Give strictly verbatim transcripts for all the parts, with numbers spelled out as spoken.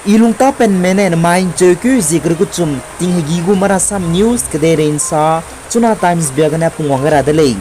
I lungtapenme ne nemai ’ncheukeu zie kereu kechum tinghegi gu Marasam News kedeirei ’nsa, Chuna Times bia gene pungwang gai ra de lei.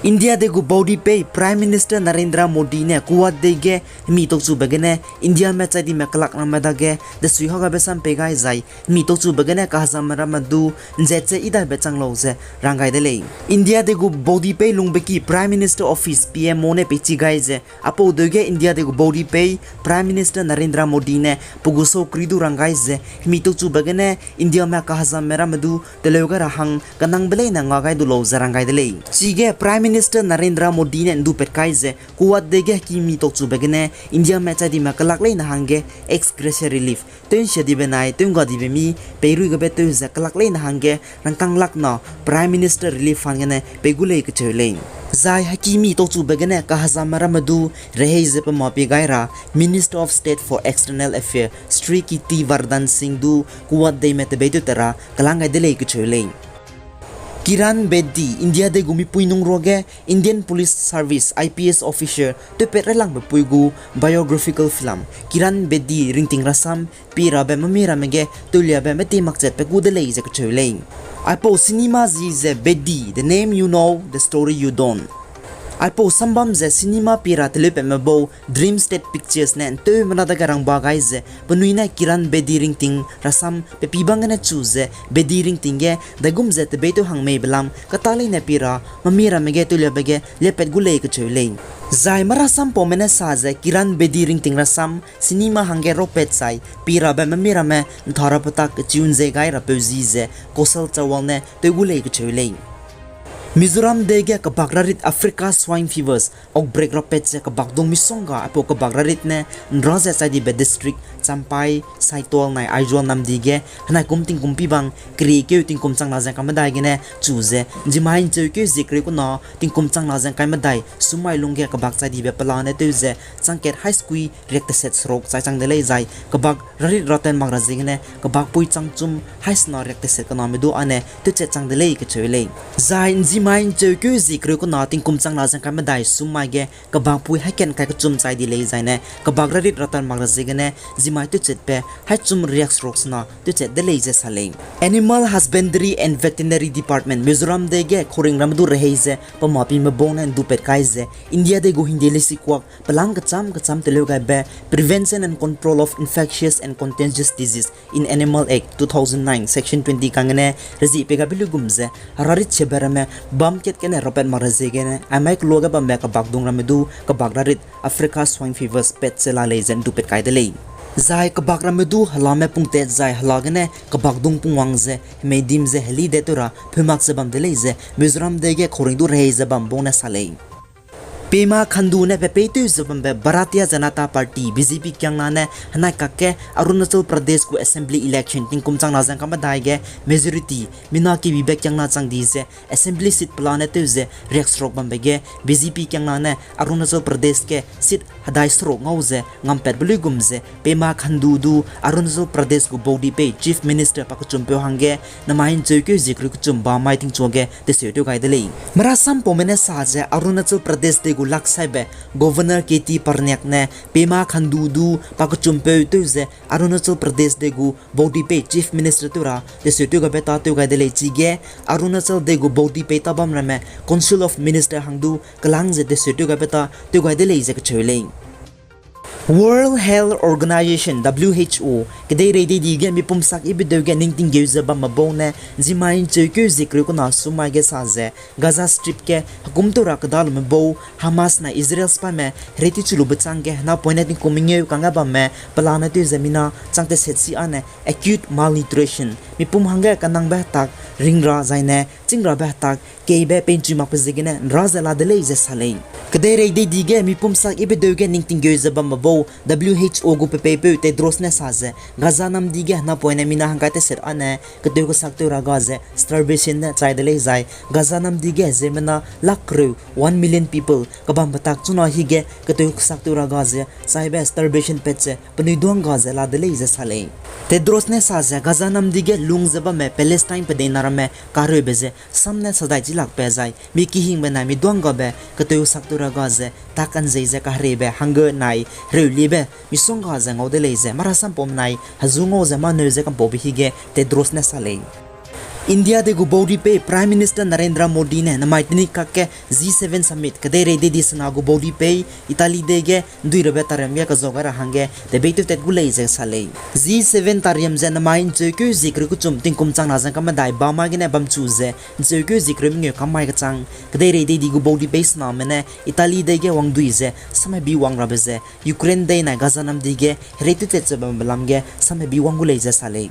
India dei gu baudipei Prime Minister Narendra Modi ne Kuwait dei ge hemi tokchube gene Indiame chaidime kelak ramme dage desui hagabe sam pei gai zai, hemi tokchube gene kahezamme ramme du ’nzet ze idaibe chang lau ze rang gai de lei. India dei gu baudipei lungbeki Prime Minister Office, P M O ne peichi gai ze, aipau deu ge India dei gu baudipei Prime Minister Narendra Modi ne pe gu saukri du rang gai ze, hemi tokchube gene Indiame kahezamme ramme du teleu gai ra hang kenangbe leine nga gai du lau ze rang gai de lei. Chige Prime Minister Narendra Modi ne ’ndupat kai ze, Kuwait dei ge hekimi tokchube gene Indiame chaidime kelak leine hangge ex gratia relief, tew ’nsia dibe nai tew ’ngga dibe mi, peiruigabe tew ze kelak leine hangge rangkâng lak na Prime Minister Relief Fund gene pei gu lei kacheu lei. Zai hekimi tokchube gene kahezamme ramme du rehei ze pe mapie gai ra Minister of State for External Affairs Shri Kirti Vardhan Singh du Kuwait deime tebeitew tat ra kelang gai de lei kacheu lei. Kiran Bedi, India dei gu mipui nung ruage Indian Police Service, I P S officer, tewpat railangbe pui gu biographical film Kiran Bedi ringting rasam, pie rabe mami ramme ge tewliabe meti makchat pe gu de lei ze kacheu lei. Aipau cinema zi ze Bedi, The Name You Know, The Story You Don't. Aipau sambam ze cinema pie ra teleupatme bau Dream State Pictures ne ’nteumena dage rangba gai ze, penui ne Kiran Bedi ringting rasam pe pî bang gene chu ze, Bedi ringting ge daigum ze tebeitew hang meibe lam kata leine pie ra mami ramme ge tewliabe ge liapat gu lei kacheu lei. Zai marasampaume ne sa ze Kiran Bedi ringting rasam cinema hangge rapat zai pie rabe mami ramme ’ntha ra petak kechiu ’nzei gai rapeu zi ze Kaushal Chawla ne tew gu lei kacheu lei. Mizoram dei ge kebak rarit Africa Swine Fevers outbreak rapat ze kebakdung misongga aipau kebak rarit ne ’nra ze chai dibe district Champhai, Saitual nai Aizawl namdi ge henai kum tingkum pî bang keriekeu tingkum changna ze ’ngkai medai gene chu ze, ’nzimai ’ncheukeu zie kereu kena tingkum changna ze ’ngkai medai summai lungge kebak chai dibe pelane tew ze changkat haî sekui riak teset seruk chai chang de lei zai, kebak rarit ratat mak ra ziegene kebakpui changchum haî sena riak teset kename du âne tewchat chang de lei kacheu lei. Zai ’nzimai ’ncheukeu zie kereu kena tingkum changna ze ’ngkai medai summai ge kebakpui haî kat ’ngkai kechum chai di lei zaine kebak rarit ratat mak ra ziegene ’nzimai tewchatbe haî chum riak seruk sena tewchat de lei ze sa lei. Animal Husbandry and Veterinary Department Mizoram dei ge khauring ramme du rehei ze pe mapime bau ne ’ndupat kai ze, India dei gu hingde lesikuak pelâng kecham kecham teleu gaibe Prevention and Control of Infectious and Contagious Disease in Animal Act two thousand nine, Section twenty kangene rezie pei gaibe luigum ze, herarit siabe ramme bam kat gene rapat mak ra ziegene aimai keluage bambe kebakdung ramme du kebak rarit Africa Swine Fevers pat ze la lei ze ’ndupat kai de lei. Zai kebak ramme du helame pungtat zai hela gene kebakdung pungwang ze hemei dim ze heli de tew ra pheumak ze bam de lei ze Mizoram dei ge khauring du rehei ze bam bau ne sa lei. Pema Khandu ne pe peitew ze bambe Bharatiya Janata Party, B J P kiangna ne henai kakge Arunachal Pradesh gu assembly election tingkum changna ze ’ngkai medai ge majority mina kebibe kiangna chang di ze assembly seat pelane tew ze riak seruk bambe ge B J P kiangna ne Arunachal Pradesh ge seat hedai seruk ngau ze ngampatbe luigum ze Pema Khandu du Arunachal Pradesh gu baudipei Chief Minister pakechumpeu hangge nemai ’ncheukeu zie kereu kechum ba mai tingchuage teseu tew gai de lei. Merasampaume ne sa ze Arunachal Pradesh dei gu laksaibe Governor K T Parnaik ne Pema Khandu du pakechumpeu tew ze Arunachal Pradesh dei gu baudipei Chief Minister tew ra teseu tew gaibe ta tew gai de lei chige Arunachal dei gu baudipei ta bam ramme Council of Minister hang du kelang ze teseu tew gaibe ta tew gai de lei ze kacheu lei. World Health Organization, W H O, kedeirei dei di ge mipum sak yibe deu ge ning tinggeu ze bamme bau ne ’nzimai ’ncheukeu zie kereu kena summai ge sa ze Gaza Strip ge hekum tew ra kedalume bau Hamas nai Israel sipaime herei tichu lube châng ge henapoine tingkum mengeu kangge bamme pelane tew ze mina chang teset si âne acute malnutrition, mipum hangge kenangbe hetak ring ra zaine chîng rabe hetak keibe peinchui makbe ziegene ’nra ze la de lei ze sa lei. Kedeirei dei di ge mipum sak yibe deu ge ning tinggeu ze bamme bau W H O gu pepeipeu Tedros ne sa ze Gaza namdi ge henapoine mina hangkai teset âne ketew kesak tew ra ga ze starvation ne chai de lei zai Gaza namdi ge ziemmena lak kereu, one million people, kebambe tak chuna hige ketew kesak tew ra ga ze chaibe starvation pat ze penui duang ga ze la de lei ze sa lei. Tedros ne sa ze Gaza namdi ge lung ze bamme Palestine pedeina ramme kahereube ze sam ne sadai chilakbe zai mi kehingbe nai mi duanggabe keteu saktew ra ga ze tak anzei ze kahereibe hangge nai hereuliebe misongga ze ngau de lei ze marasampaume nai hezu ngau ze mâneu ze kampaube hige Tedros ne sa lei. India dei gu baudipei Prime Minister Narendra Modi ne namai tenik kakge G seven Summit kedeirei deidi sena gu baudipei Italy dei ge nduirabe tariam ge kezau gai ra hangge tebei tewtat gu lei ze sa lei. G seven tariam ze namai ncheukeu zie kereu kechum tingkum chang na zeng kam medai bamai gene bamchu ze ncheukeu zie kereu mengeu kam mai kechang kedeirei deidi gu baudipei sename ne Italy dei ge wangdui ze samhebi wang rabe ze Ukraine dei nai Gaza namdi ge herei tewtat ze bambe lam ge samhebi wang gu lei ze sa lei.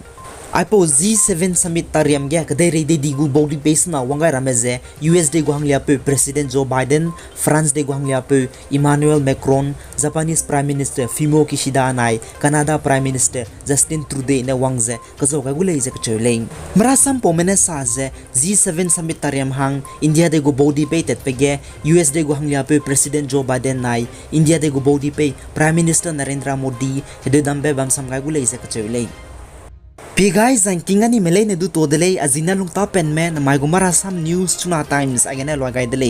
Aipau G seven Summit tariam ge kedeirei deidi gu baudipei sena wang gai ramme ze U S dei gu hangliapeu President Joe Biden, France dei gu hangliapeu Emmanuel Macron, Japanese Prime Minister Fumio Kishida nai Canada Prime Minister Justin Trudeau ne wang ze kezau gai gu lei ze kacheu lei. Marasampaume ne sa ze G seven Summit tariam hang India dei gu baudipei tatbe ge U S dei gu hangliapeu President Joe Biden nai India dei gu baudipei Prime Minister Narendra Modi hedeudambe bamsam gai gu lei ze kacheu lei. Pie gai zangking anime leine du to de lei, a zine lungtapenme namai gu marasam news Chuna Times aigene luai gai de lei.